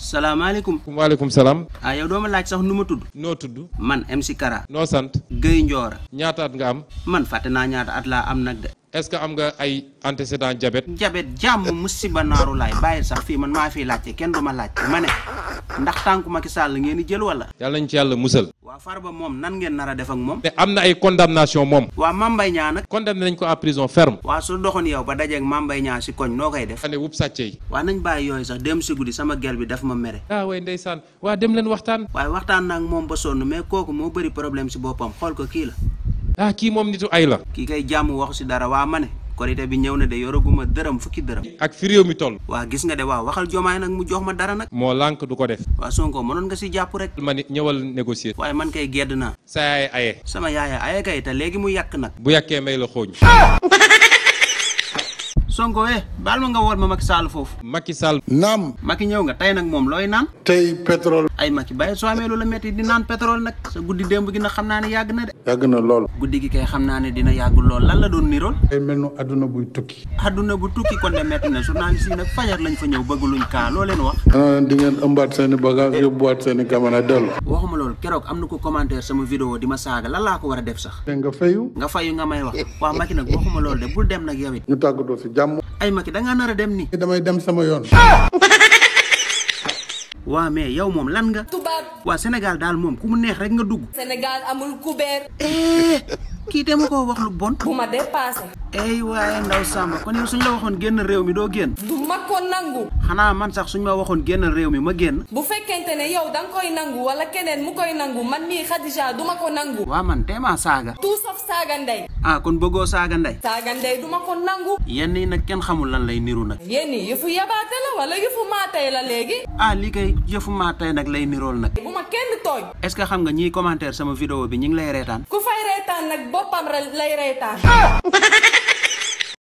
salaamaaleykum. waaleykum salaam. ah yow doo ma laaj sax nu ma tudd. noo tudd. man MC Kara. noo sant. Guèye Ndiora. ñaata at nga am. man fàtte naa ñaata at laa am nag de. est-ce que am nga ay antécédent diabète. diabète jàmm musiba naaru laay bàyyi sax fii man maa fiy laajte kenn du ma laajte ma ne ndax tànku Macky Sall ngeen di jël wala. yàlla nañ ci yàlla musal. waa Farba moom nan ngeen nar a def ak moom. te am na ay condamnation moom. waa Mame Mbaye Niang nag. condamné nañ ko à prison ferme. waa su doxoon yow ba dajeeg Mame Mbaye Niang si koñ noo koy def. ne wub sàcce yi. waa nañ bàyyi yooyu sax dem si guddi sama gel bi daf ma mere. way ndeysaan waa dem leen waxtaan. waaye waxtaan naa ak moom ba sonn mais kooku moo bëri problème si boppam xool ko kii la. kii moom nitu ay la. kii kay jàmm waxu si dara waa ma ne. korité bi ñëw na de yoraguma dërëm fukki dërëm. ak fi réew mi toll. waa gis nga de waaw waxal jomaay nag mu jox ma dara nag. moo lànk du ko def. waa Sonko mënoon nga si jàpp rek. ma ni ñëwal négocier. waaye man kay gedd naa. sa yaay aye. sama yaaya aye kay te léegi mu yàq nag. bu yàkkee may la xooñ. Sonko baal ma nga wool ma Macky Sall foofu. Macky Sall. naam. Macky ñëw nga tey nag moom looy naan. tey pétrole. ay Macky bàyyi soo amee lu la metti di naan pétrole nag sa guddi démb gi nag xam naa ne yàgg na de. yàgg na lool. guddi gi kay xam naa ne dina yàgg lool lan la doon nirool. ay mel nu adduna buy tukki. adduna bu tukki kon de metti na journaliste yi nag fajar lañ fa ñëw bëgg luñ kaa loo leen wax. xanaa di ngeen ëmbaat seen i bagage yóbbuwaat seen i caméra dellu. waxuma loolu keroog am na ko commentaire sama vidéo di ma saaga lan laa ko war a def sax. te nga fayu. nga fayu nga may wax waaw Macky nag waxuma loolu de bul dem nag yow it. ñu tàggatoo si jàmm. ay Macky da ngaa nar a dem ni damay dem sama yoon. waa mais yow moom lan nga. tubaab. waa Sénégal daal moom ku mu neex rek nga dugg. Sénégal amul kubéer. kii te ma koo wax lu bon. bu ma dépassé. waaye ndaw Samba kon yow suñ la waxoon génn réew mi doo génn. du ma ko nangu. xanaa man sax suñ ma waxoon génn réew mi ma génn. bu fekkente ne yow da nga koy nangu wala keneen mu koy nangu man mii Khadija du ma ko nangu. waa man teemaa saaga. tout sauf saaga ndey. kon bëggoo saaga ndey. saaga ndey du ma ko nangu. yenn yi nag kenn xamul lan lay niru nag. yéen ñi yëfu yabaate la wala yëfu maatay la léegi. lii kay yëfu maatay nag lay nirool nag. bu ma kenn tooñ. est-ce que xam nga ñiy commentaire sama vidéo bi ñu ngi lay reetaan. ku fay reetaan nag boppam lay reetaan.